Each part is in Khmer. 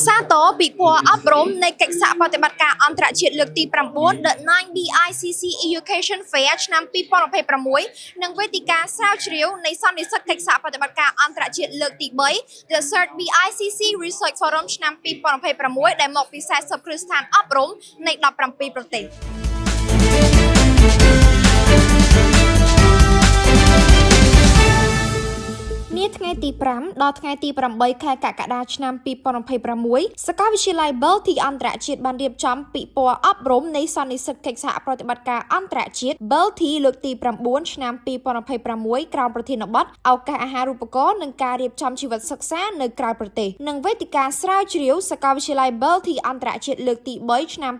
សាទរពិព័រណ៍អប់រំនៃកិច្ចសហប្រតិបត្តិការអន្តរជាតិលើកទី9 The 9 BICC Education Fair ឆ្នាំ2026និងវេទិកាស្រាវជ្រាវនៃសន្និសីទកិច្ចសហប្រតិបត្តិការអន្តរជាតិលើកទី3 The Third BICC Research Forum ឆ្នាំ2026ដែលមកពី40គ្រឹះស្ថានអប់រំនៃ17ប្រទេស នាថ្ងៃទី5ដល់ថ្ងៃទី8ខែកក្កដាឆ្នាំ2026សាកលវិទ្យាល័យ Beltei អន្តរជាតិបានរៀបចំពិព័រណ៍អប់រំនៃសន្និសីទកិច្ចសហប្រតិបត្តិការអន្តរជាតិ Beltei លើកទី9ឆ្នាំ2026ក្រោមប្រធានបទឱកាសអាហារូបករណ៍និងការរៀបចំជីវិតសិក្សានៅក្រៅប្រទេសនិងវេទិកាស្រាវជ្រាវសាកលវិទ្យាល័យ Beltei អន្តរជាតិលើកទី3ឆ្នាំ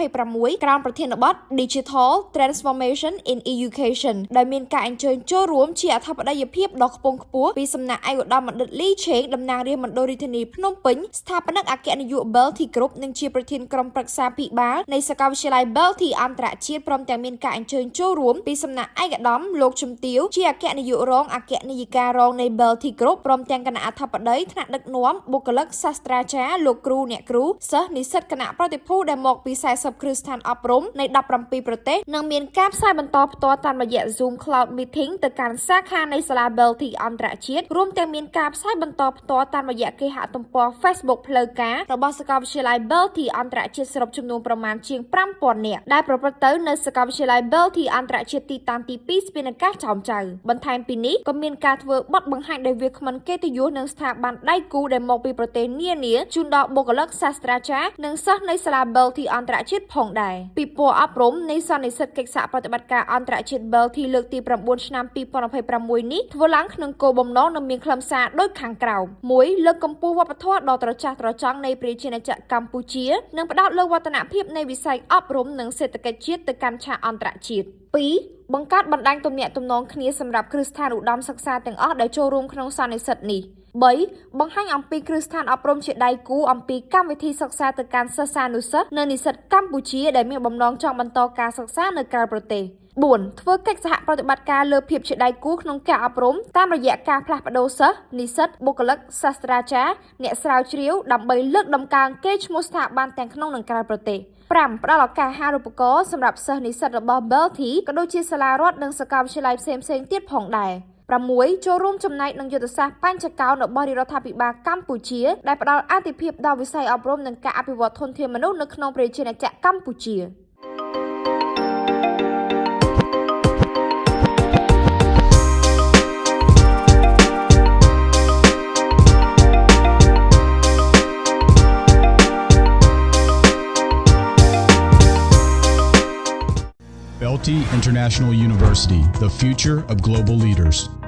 2026ក្រោមប្រធានបទ Digital Transformation in Education ដែលមានការអញ្ជើញចូលរួមជាអធិបតីភាពដ៏ខ្ពង់ខ្ពស់ពីសំណាក់ឯកឧត្តមបណ្ឌិតលីឆេងតំណាងរាស្ត្រមណ្ឌលរាជធានីភ្នំពេញស្ថាបនិកអគ្គនាយក Beltei Group និងជាប្រធានក្រុមប្រឹក្សាភិបាលនៃសាកលវិទ្យាល័យ Beltei អន្តរជាតិព្រមទាំងមានការអញ្ជើញចូលរួមពីសំណាក់ឯកឧត្តមលោកជំទាវជាអគ្គនាយករងអគ្គនាយិការងនៃ Beltei Group ព្រមទាំងគណៈអធិបតីថ្នាក់ដឹកនាំបុគ្គលិកសាស្ត្រាចារ្យលោកគ្រូអ្នកគ្រូសិស្សនិស្សិតគណៈប្រតិភូដែលមកពី40គ្រឹះស្ថានអប់រំនៃ17ប្រទេសនិងមានការផ្សាយបន្តផ្ទាល់តាមរយៈ Zoom Cloud Meeting ទៅកាន់សាខានៃសាលា Beltei អន្តរជាតិរួមទាំងមានការផ្សាយបន្តផ្ទាល់តាមរយៈគេហទំព័រ Facebook ផ្លូវការរបស់សាកលវិទ្យាល័យ Beltei អន្តរជាតិសរុបចំនួនប្រមាណជាង5000នាក់ដែលប្រព្រឹត្តទៅនៅសាកលវិទ្យាល័យ Beltei អន្តរជាតិទីតាំងទី2ស្ពានអាកាសចោមចៅបន្ថែមពីនេះក៏មានការធ្វើបទបង្ហាញដោយវាគ្មិនកិត្តិយសនិងស្ថាប័នដៃគូដែលមកពីប្រទេសនានាជូនដល់បុគ្គលិកសាស្ត្រាចារ្យនិងសិស្សនៃសាលា Beltei អន្តរជាតិផងដែរពិព័រណ៍អប់រំនៃសន្និសីទកិច្ចសហប្រតិបត្តិការអន្តរជាតិ Beltei លើកទី9ឆ្នាំ2026នេះធ្វើឡើងក្នុងគោលបំណងនិងមានខ្លឹមសារដូចខាងក្រោម1លើកកម្ពស់វប្បធម៌ដ៏ត្រចះត្រចង់នៃប្រជាណាចក្រកម្ពុជានិងផ្ដោតលើវឌ្ឍនភាពនៃវិស័យអប់រំនិងសេដ្ឋកិច្ចជាតិទៅកាន់ឆាកអន្តរជាតិ2បង្កើតបណ្ដាញទំនាក់ទំនងគ្នាសម្រាប់គ្រឹះស្ថានឧត្តមសិក្សាទាំងអស់ដែលចូលរួមក្នុងសន្និសីទនេះ3បង្ហាញអំពីគ្រឹះស្ថានអប់រំជាដៃគូអំពីកម្មវិធីសិក្សាទៅកាន់សិស្សានុសិស្សនិងនិស្សិតកម្ពុជាដែលមានបំណងចង់បន្តការសិក្សានៅក្រៅប្រទេស4ធ្វើកិច្ចសហប្រតិបត្តិការលើភាពជាដៃគូក្នុងការអប់រំតាមរយៈការផ្លាស់ប្ដូរសិស្សនិស្សិតបុគ្គលិកសាស្ត្រាចារ្យអ្នកស្រាវជ្រាវដើម្បីលើកតម្កើងកេរ្តិ៍ឈ្មោះស្ថាប័នទាំងក្នុងនិងក្រៅប្រទេស5ផ្ដល់ឱកាសអាហារូបករណ៍សម្រាប់សិស្សនិស្សិតរបស់ Beltei ក៏ដូចជាសាលារដ្ឋនិងសាកលវិទ្យាល័យផ្សេងៗទៀតផងដែរ6ចូលរួមចំណែកនឹងយុទ្ធសាស្ត្របញ្ចកោណរបស់រាជរដ្ឋាភិបាលកម្ពុជាដែលផ្ដល់អាទិភាពដល់វិស័យអប់រំនិងការអភិវឌ្ឍធនធានមនុស្សនៅក្នុងប្រជាណាចក្រកម្ពុជា Beltei International University, the future of global leaders.